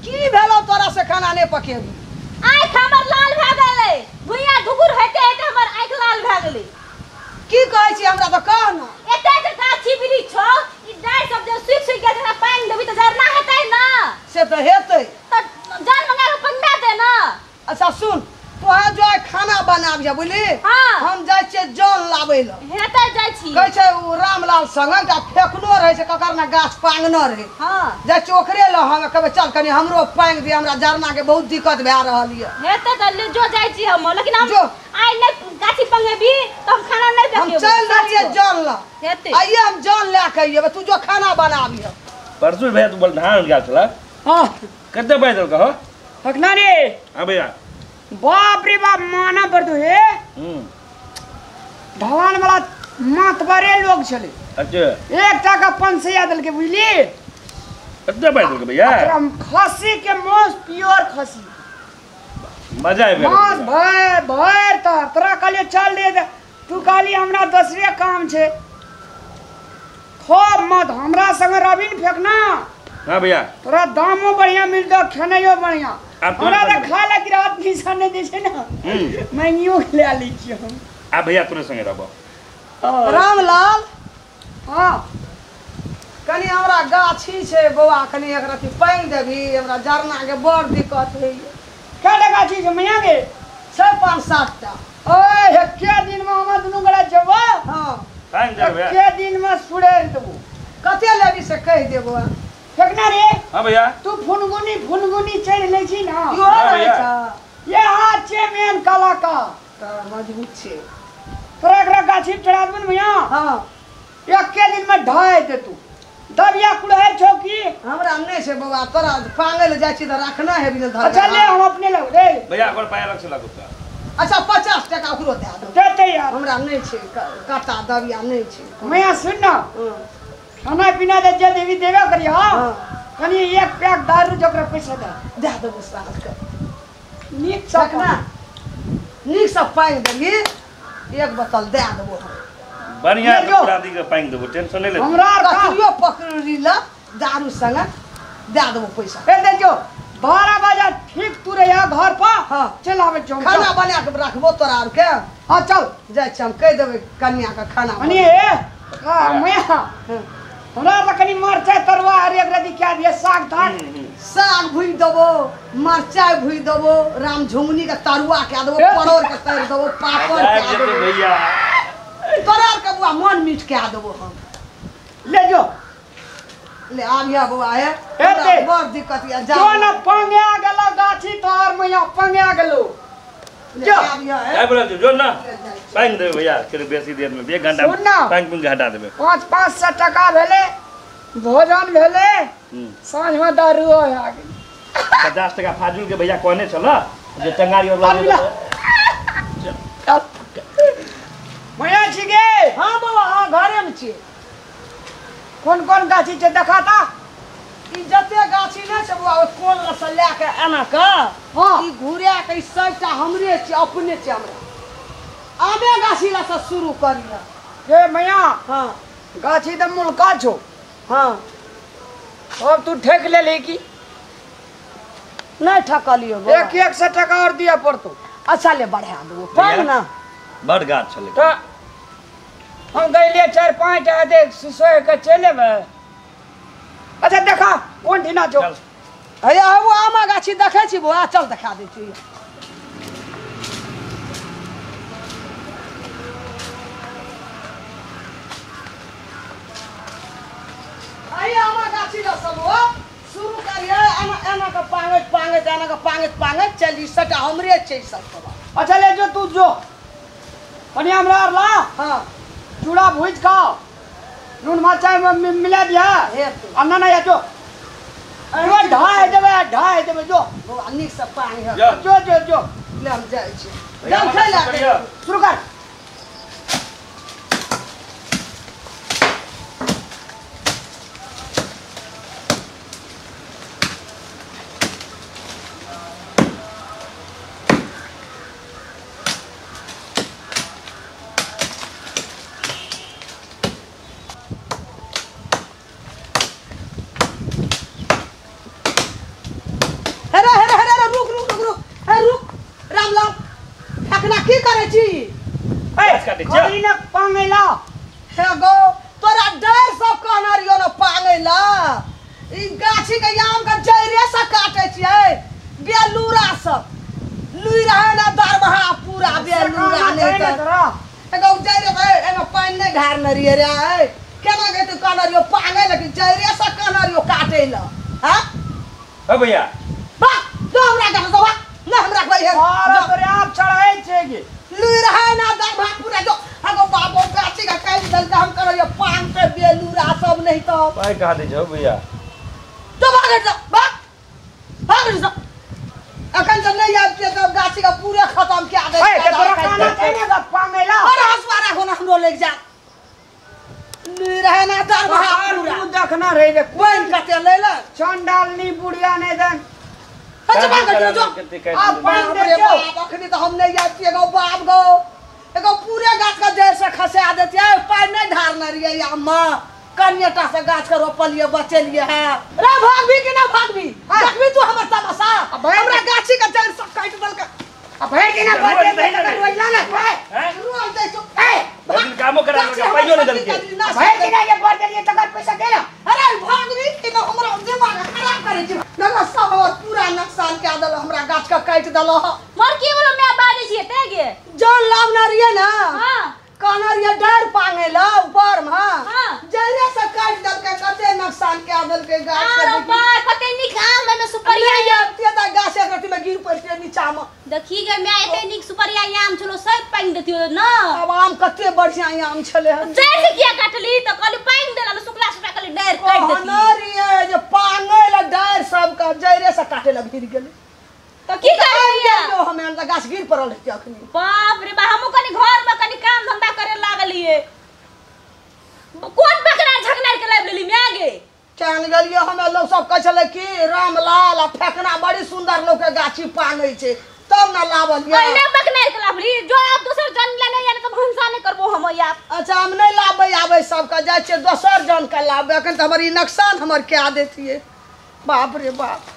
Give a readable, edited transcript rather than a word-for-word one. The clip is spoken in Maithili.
की भेलो तोरा से खाना नहीं पकेबी? आँख हमर लाल भए गेलै, भुइया घुघुर हेते हेते हमर आँख लाल भए गेलै। की कहै छी हमरा तऽ कह न। एते जे गाछी वृक्ष छौ, ई डारि सब जे सूखि सूखि गेल, एकरा पानि देबही तऽ जरना हेतै न? से तऽ हेतै। तऽ जल मंगा कऽ पङ्गा दे न। अच्छा सुन, तोहे जो आइ खाना बनाबिहे बुझली? हाँ। हम जाइ छियै जल लाबै लए। हेतै जाइ छी। कहै छै ओ रामलाल संग एकटा फेकनो रहै छै, ककर ने गाछ पांगनो रहै। हाँ। जाइ छियै ओकरे लग, हम कहबै चल कनी हमरो पांगि दे, हमरा जरना के बहुत दिक्कत भए रहल यऽ। हेतै तऽ ले जो जाइ छी हम, लेकिन हम जो। आइ नहि गाछी पंगेबी तऽ हम खाना नहि हम पकेबो। चलि रहल छियै जल लए। हेतै। आइये हम जल लए कऽ अइबै, तू जो खाना बनाबिहे। परसू भैया तू बोल धान गेल छला। हाँ। कते पाइ देलकौ हो? हकना रे। हाँ भैया। बाप रे बाप, माना पर तो हे। ढलान वाला मातबरे लोग छले। अच्छा। एक टाका 500 देलकै बुझली। कते पाइ देलकै भैया? खसी के मांस, प्योर खसी। मजा आबि गेल। मांस भर भर तर तोरा कहलियै चल रे, तू कहली हमरा दोसरे काम छै। खूब मत हमरा संग रविन फेकना। हाँ भैया। तोरा दामो बढ़िया मिलतो, खेनाइयो बढ़िया। हमरा तऽ खाय ला गिरात पैसा नहि दै छै ने, महंगियो ले लै छियै हम। आ भैया तोरे संगे रहबो। रामलाल। हाँ। कनी हमरा गाछी छै बौआ, कनी एक रत्ती पानि देबही, हमरा जरना के बड़ दिक्कत होइए। कएटा गाछी छै मैया गे? छै 5-7 टा। ओए एके दिन में हम दुनू गोरा जेबो। हाँ। पानि देबै भैया। एके दिन में सुड़ेर देबो। कते लेबी से कहि देबो। फेकना रे। हाँ भैया। तू फुनगुनी फुनगुनी चढ़ि लै छी ना? इहो रहै छै। ये हाथ छै मेन कलाकार। तऽ मजबूत छै। तोरा एकरा गाछी चढ़ा देबो ने भैया? हाँ। एके दिन में ढाइ देतू। दबिया कुड़हरि छौ की? हमरा नहि छै बौआ, तोरा पांगै लए जाइ छी तऽ रखना हेबी ने धर। अच्छा ले हम अपने लग रे। भैया ओकर पाय अलग से लागू तऽ। अच्छा 50 टका ओकरो दए दो। देतै यार। हमरा नहि छै काटा दबिया नहि छै। मैया सुन ना, खाना पीना तऽ जे देबी देबे करी। हाँ। कनी एक पैक दारू जोकरा पैसा दे। दए देबो साँझ के। नीक सँ रखना, नीक सँ पानि देबही, एक बोतल दए देबो हम। बढ़िया पूरा दी के पानि देबो, टेंशन नहि ले। हमरा कचरियो पकड़ी ल दारू संगे दए देबो पैसा। ए देखियो 12 बजे ठीक तू रहिया घर पर। हाँ। चल आबै छियौ। खाना बना के रखबो तोरा आर के। हाँ चल। जाइ छी हम, कहि देबै कन्या के खाना। कनी हे मैया हमरा तऽ कनी मरचाइ तरुआ आर एक रति कए दिअ, साग ताग। साग भुजि देबो, मरचाइ भुजि देबो, रामझुंगनी के तरुआ कए देबो, परोड़ के तरि देबो, पापड़ कए देबो। भैया तोरा आर के बौआ मन मीठ कए देबो हम। ले जो। ले आबिया बौआ हे, बड़ दिक्कत यऽ। जा जो न पंगा गेलो गाछी तोहर मैया पंगा गेलो। जो आबिया हे। जाय बोला जो ना पानि देबै भैया, फेर बेसी देर में 1 घंटा पानि पुनि के हटा देबै। 5-500 टका भेलै, भोजन भेलै, साँझ में दारू आ गेल। 50 टका फाजुल के भैया कहने छल जे टंगारी और लऽ लेबै। मैया छी गे? हाँ बौआ, हाँ घरे में छी। कोन कोन गाछी छै देखा ता। ई जते गाछी नहि छै बौआ, ओहि कोन लसँ लए के एना के। हाँ। ई घुरा के ई सबटा हमरे छै, अपने छै हमरा। आमे गाछी लसँ शुरू करिहे। हे मैया। हाँ। गाछी तऽ मुलका छौ। हाँ। अब तू ठेक लेलही की? नहि ठकलियौ बौआ। 100 टका और दिअ पड़तौ। अच्छा ले बढ़ा देबो पानि ना। बड़ गाछ छलै। तऽ हम गइलियै 4-5 टा हेतै, सुसोइ के चलि एबै। अच्छा देखा कोन ठिना छौ। हैया हौ आमा गाछी देखै छी बौआ, चल देखा दै छी। हैया आमा गाछी लऽ सब बौआ शुरू करियै, एना एना के पांगैत पांगैत एना के पांगैत पांगैत चली, सबटा हमरे छै सब। अच्छा ले जो तू जो, कनी हमरा आर ला। हाँ। चूड़ा भूज खाओ, नून मरचाई में मिला दिया। आ ना ना जो ढाई देबै, ढाई देबै जो। बौआ नीक से पानि है। जो जो जो ले हम जाइ छी। जल खाइ ला शुरू कर। काटे छै करी न पांगेला हे गो तोरा डर सब कहना रियो न पांगेला ई गाछी के आम के जड़े से काटे छियै बेलूरा सब लुई रहे ना दरबहा पूरा बेलूरा नहीं कर एगो जड़े से एगो पानि नहीं ढारने रहियै रे ए केना के तू कहना रियो पांगे लेकिन जड़े से कहना रियो काटे ला हां ओ भैया बा दो हमरा के दबा ना हमरा के हे अरे तोरे आप चढ़ाए छे गे लुई रहे ना दरबहा पूरा जो अगो बाबो गाछी के काटि देलकै हम कहलियै पान पे बेलूरा सब नहीं तो पाइ कहाँ दै छौ भैया तो भाग जा भाग भाग जा अखन तऽ नहीं आबि छियै तब गाछी के पूरे खत्म कए दै ए तोरा काना छै ने ग पांगेला अरे हसुआ राखो ना हमरो लग जा लुई रहे ना दरबहा पूरा तू देखना रहे रे पानि कते ले ले चंडालनी बुढ़िया ने दन अच्छा भाग जा जो आ पानि बाप दे रे छौ बाप अखनी तऽ हम नहीं आबि छियै गो बाप गो एगो पूरे गाछ के जड़ से खसा देतियै पानि नहीं ढारने रहियै अम्मा कनिएटा से गाछ के रोपलियै बचेलियै है रे भागबी कि ना भागबी देखबी तू हमर तमाशा हमरा गाछी के जड़ से काटि देलकै आ भरि दिन भर दिन तकर रोजला ना खाए हैं रोज दै छौ ए भरि दिन कामो करा लेलकै पाइयो नहि देलकै भरि दिन जे भर देलियै तकर पैसा दे ना अरे भागबी कि ना हमरा दिमाग खराब करै छी नगा सब हमर पूरा नुकसान कए देलक हमरा गाछ के काटि देलक मोर की बोलो मैं बाजै छियै ते गे जन लावना रहियै ना हां कहना रहियै डारि पांगे ला ऊपर में हाँ। जड़े से काटि देलकै कते नुकसान कए देलकै गाछ के आरो बा कते नीक आम एमे सुपरिया नहीं आबतियै तऽ गाछ एक रत्ती में गिर पड़तियै नीचा में देखी गे मैं एते नीक सुपरिया आम छलो सब पानि देतियो ना अब आम कते बढ़िया आम छलै हन जड़ से किया काटली त कहली पानि देला सुखला सुखला कहली डारि काटि कहना देती रहियै जे पांगे ला डारि सबके जड़े से काटे ला गिर गेलै त की करलियै हमे तऽ गाछ गिर पड़ल हेतै अखनी बाप रे बा हमहूँ कनी घर में कनी काम धंधा करे लागलिए कोन बकरा झगना के लाबि लेली मैं गे चल गेलियै हमे लोग सब कहै छलै कि रामलाल आ फेकना बड़ी सुंदर लोग के गाछी पांगै छै तब ना लाबलियै पहिले बकना के लाबली जो आप दोसर जन ले नहीं आने तो भनसा नहीं करबो हम यार अच्छा हम नहीं लाबै आबै सबके जाइ छियै दोसर जन के लाबै अखन तऽ हमर ई नुकसान हमर कए देतियै बाप रे बाप।